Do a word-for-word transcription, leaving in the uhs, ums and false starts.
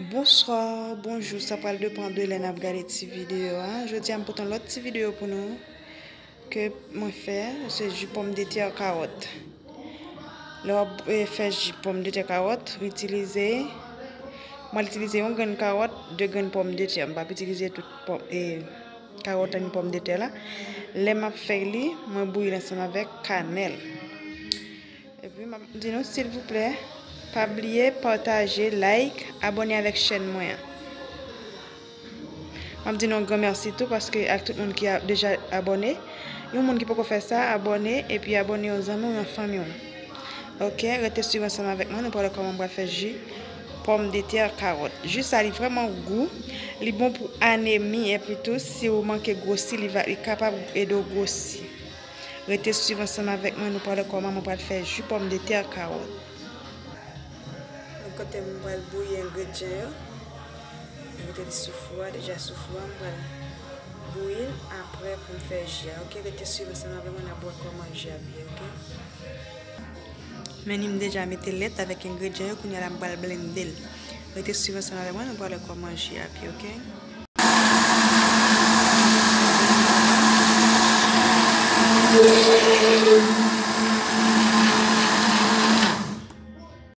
Bonswa, bonjou, sa pral depann de lè n ap gade ti videyo a. Jodi a m pote yon lòt ti videyo pou nou ke mwen fè, se ji pòmdetè kawòt. Lè w ap eh, fè ji pòmdetè kawòt, itilize, mwen itilize yon grenn kawòt, de grenn pòmdetè. M p ap itilize tout pòm, eh, kawòt ak pòmdetè la. Lè m ap fè li, mwen bouyi l ansanm avèk kanèl. Epi m ap di nou silvouplè, pa bliye pataje, like, abòne avèk chèn mwen an. M ap di nou yon gran mèsi tou paske ak tout moun ki a- deja abòne. Yon moun ki poko fè sa, abòne epi abòne yon zanmi w, yon fanmi w. Oke, rete swiv ansanm avèk mwen, nou pral wè kòman m pral fè ji pòmdetè kawòt. Ji sa li vrèman gou, li bon pou anemi epi tou si w manke gwosi, li va li kapab ede w gwosi. Rete swiv ansanm avèk mwen, nou pral wè kòman mwen pral fè ji pòmdetè kawòt. Mwen kote mwen pral bouyi engredyan yo. Mwen mete li sou fou a, deja sou fou a, mwen pral bouyi l apre pou m fè ji a, oke? Rete swiv ansanm avèk mwen, n ap wè kòman ji a ap ye, oke? Men ni m deja mete lèt avèk engredyan yo, kounye a la m pral blende l. Rete swiv ansanm avèk mwen, nou pral wè kòman ji a ap ye, oke?